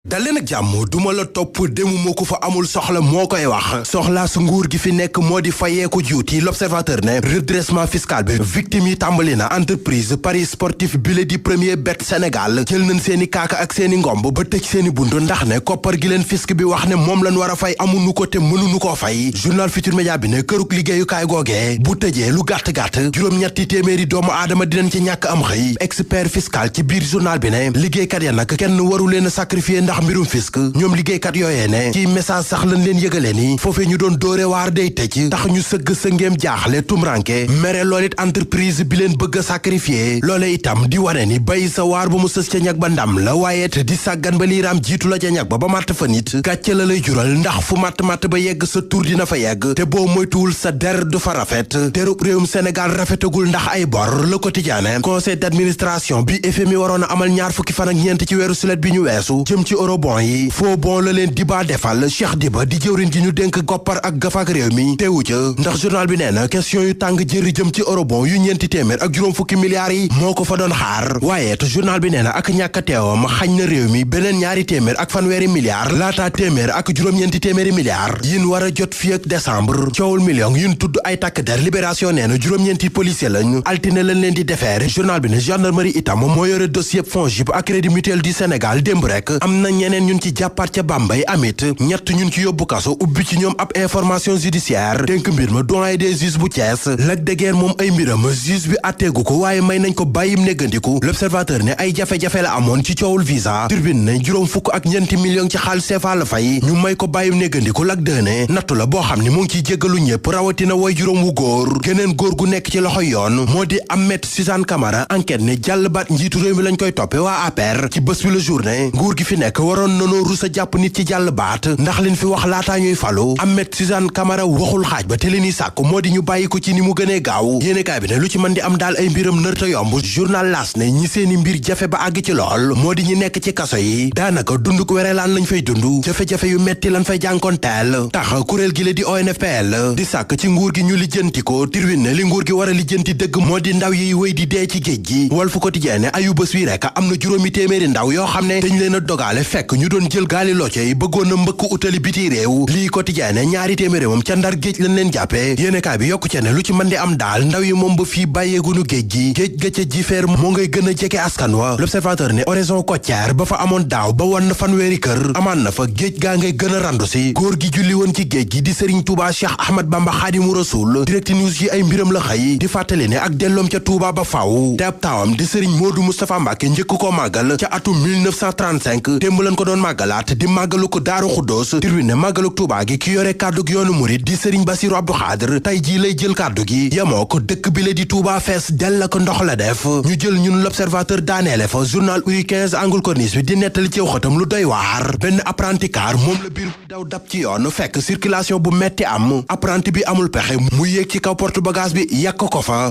dal leen ak jàmm duma la topp demu moo ko fa amul soxla moo koy wax soxlaa su nguur gi fi nekk moo di fayeeku juuti l'observateur ne redressement fiscal bi victime yi tàmbali na entreprise paris sportif bile di premier bet Sénégal jël nañ seeni kaaka ak seeni ngomb ba tëj seeni buntu ndax ne koppar gi leen fisc bi wax ne moom lañ war a fay amuñu ko te mënuñu koo fay journal Futur Média bi ne këruk liggéeyukaay googee bu tëjee lu gàtt-gàtt juróom-ñetti téeméeri doomu aadama dinañ ci ñàkk am xëy expert fiscal ci biir journal bi ne liggéeykat ya nag kenn waru leen a sacrifier ndax mbirum fisc ñoom liggéeykat yooyee ne ci message sax lañ leen yëgalee ni foofee ñu doon dóore waar day tëj tax ñu sëgg sa ngéem jaaxle tumranke mere lool it entreprise bi leen bëgg a sacrifier loole itam di wane ni bay sa waar ba mu sës ca ñag ba ndam la waaye te di sàggan ba liiraam jiitu la ca ñag ba matt fa nit gàcce la lay jural ndax fu matt ba yegg sa tur dina fa yegg te boo moytuwul sa der du fa rafet terub réewum Sénégal rafetagul ndax ay bor Le Quotidien conseil d'administration bi FMI waroon a amal ñaar fukki fan ak ñeent ci weeru sulet bi ñu weesu jëm ci eurobond yi faux bon la leen Diba defal Cheikh Diba di jëwriñ ji ñu dénk goppar ak gafaak réew mi teewu ca ndax journal bi nee na question yu tàng jëri jëm ci eurobond yu ñeenti téeméer ak juróom fukki milliards yi moo ko fa doon xaar waaye te journal bi nee na ak ñàkk a teewam xañ na réew mi beneen ñaari téeméer ak fanweeri milliards laataa téeméer ak juróom-ñeenti téeméeri milliards yin war a jot fii ak décembre coowul million yun tudd ay takk der libération nee na juróom-ñeenti policier lañu altine lañ leen di defeere journal bi ne gendarmerie itam moo yore dossier FONGIP ak Crédit Mutuel du Sénégal démb rek am na ñeneen ñun ci jàppaat ca Bambey amit ñett ñun ci yóbbu kaso ubbi ci ñoom ab information judiciaire dénk mbir ma doyen des juges bu Thiès Lac de Guiers moom ay mbiram juge bi atteegu ko waaye may nañ ko bàyyim néggandiku l'observateur ne ay jafe-jafe la amoon ci coowul visa Tribune ne juróom fukk ak ñeenti millions ci xaalis CFA la fay ñu may ko bàyyim néggandiku Lac de ne nattu la boo xam ne mu ngi ciy jéggalu ñëpp rawatina way juróom wu góor geneen góor gu nekk ci loxoy yoon moo di Ahmed Suzanne Camara enquête ne jàll baat njiitu réew mi lañ koy toppe waa APR ci bés bi la journée nguur gi fi nekk waroon nanoo rus a jàpp nit ci jàll baat ndax liñ fi wax laataa ñuy falu Ahmed Suzanne Camara waxul xaaj ba te li ñuy sàkk moo di ñu bàyyi ko ci ni mu gënee gaaw yéenekaay bi ne lu ci mën di am daal ay mbiram nërta yomb journal L'As ne ñi seeni mbir jafe ba àgg ci lool moo di ñi nekk ci kaso yi daanaka dund ko werelaan lañ fay dund jafe-jafe yu metti lañ fay jànkoonteel tax kuréel gi la di ONFPL di sàkk ci nguur gi ñu lijjanti ko Tribune ne li nguur gi war a lijjanti dëgg moo di ndaw yiy wéy di dee ci géej gi Walf Quotidien ne ayu bés wi rek am na juróomi téeméeri ndaw yoo xam ne dañ leen a dogaale fekk ñu doon jël gaali locce yi bëggoon na mbëkk utali biti réew lii Quotidien ne ñaari téeméeri moom ca ndar géej lañ leen jàppee yéenekaay bi yokku ca ne lu ci mën di am daal ndaw yi moom ba fii bàyyeegunu géej gi géej ga ca jifeer moo ngay gën a jege askan wa l'observateur ne oraison côtière ba fa amoon daaw ba wan na fanweeri kër amaan na fa géej gaa ngay gën a randu si góor gi julli woon ci géej gi di Serigne Touba Cheikh Ahmad Bamba Khadimu Rasoul Direct News yi ay mbiram la xëy di fàttali ne ak delloom ca Touba ba faaw te ab taawam di Serigne Modou Moustapha Mbacké njëkk koo màggal ca atum 1935 démb lañ ko doon màggalaat di màggalu ko Daaru Xuddoos Tribune màggalu Touba gi ki yore kàddug yoonu murit di Serigne Bassirou Abdou Khadre tey jii lay jël kàddu gi yemoo ko dëkk bi la di Touba fees dell ko ndox la def ñu jël ñun l'observateur daaneele fa journal uri 15 angle corniche bi di nettali ci xëtam lu doy waar benn apprenti car moom la biir bu daw dab ci yoon fekk circulation bu metti am apprenti bi amul pexe mu yéeg ci kaw porte bagage bi yàq ko fa